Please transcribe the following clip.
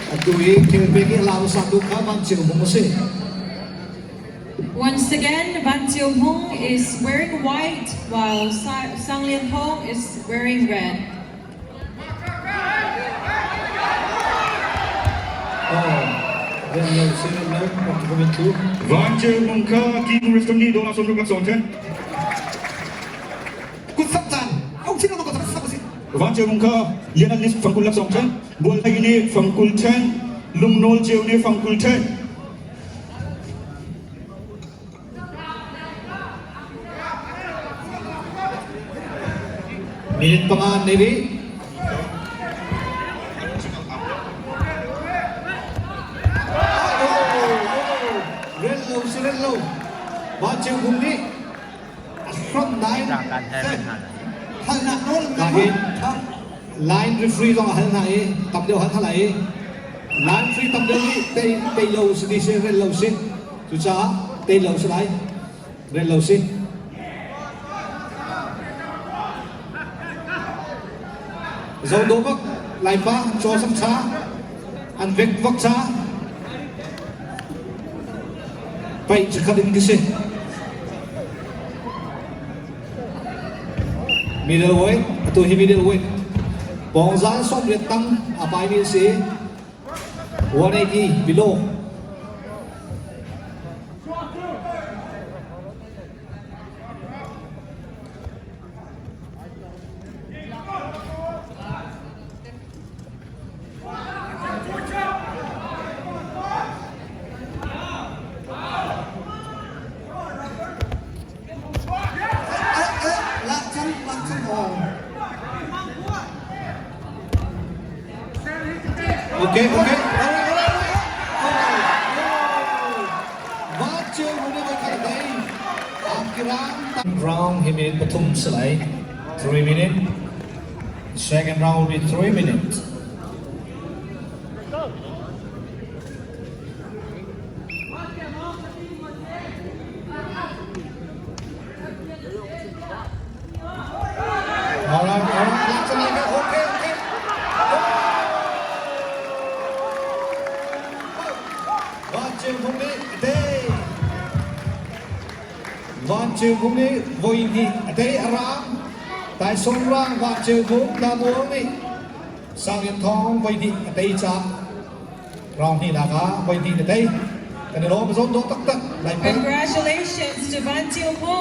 Atu i khelpek i a la hmasa tu kha Van Ceu Hmung a si. Once again, Van Chiu Hmung is wearing white while Sang Lian Hong is wearing red. Oh, rem lo si rem lo, rak ka min tu. Van Ceu Hmung kha ki restaurant ni dollar 60 lak sawm ṭhen. Kut sak caan au chin ko sak sak si. Van Ceu Hmung kha Lian An nih fangkul lak sawm ṭhen. Bual Hlei nih fangkul ṭhen. Lungnawl Ceu nih fangkul ṭhen. Minute panga an nei rih. Rel lo si rel lo. Van Ceu Hmung nih a hron nain Halnak nawl Kahin line referee zong a hal hna i tam deuh hal hna lai i line referee tam deuh nih tei tei lo si ti si rel lo si cucaah tei lo si lai rel lo si zo do bak laipa chaw sam cha an vek vak cha paih chikhat in ki si Middleweight, atu hi middleweight. Pawngzal 80 tang a paimi an si. 180 below. Lak cang, lak cang aw. Okay, okay. Round hi minute pathum si lai. 3 minute. Second round will be 3 minutes. Alright, alright, lak cang lai okay, okay. Van Ceu Hmung nih a tei. Van Ceu Hmung nih voi hnih a tei a raang. Taisawm raang Van Ceu Hmung Damual nih Sang Lian Thawng voi hnih a tei caah round hnihnak ah voi hnih na tei. Kan i lawm zawn dawh taktak. Congratulations to Van Ceu Hmung.